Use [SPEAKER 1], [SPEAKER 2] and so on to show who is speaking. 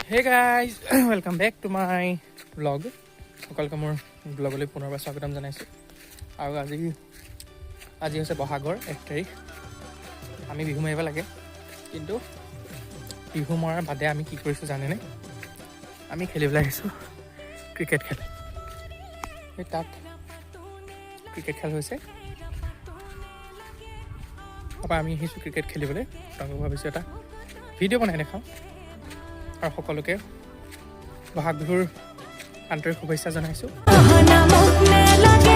[SPEAKER 1] Hey guys, welcome back to my vlog. সকলোকে মোৰ ব্লগলৈ পুনৰবাৰ স্বাগতম জনাইছোঁ। আৰু আজি হৈছে বহাগৰ 1 তাৰিখ। আমি বিহু মাৰিব লাগে, কিন্তু বিহু মৰাৰ বাদে আমি কি কৰিছোঁ জানেনে? আমি খেলিবলৈ আহিছোঁ ক্ৰিকেট খেল। সেই তাত ক্ৰিকেট খেল হৈছে। তাৰপৰা আমি আহিছোঁ ক্ৰিকেট খেলিবলৈ। তেওঁলোকক ভাবিছোঁ এটা ভিডিঅ' বনাই দেখাওঁ আৰু সকলোকে বহাগ বিহুৰ আন্তৰিক শুভেচ্ছা জনাইছোঁ।
[SPEAKER 2] মোক নেলাগে।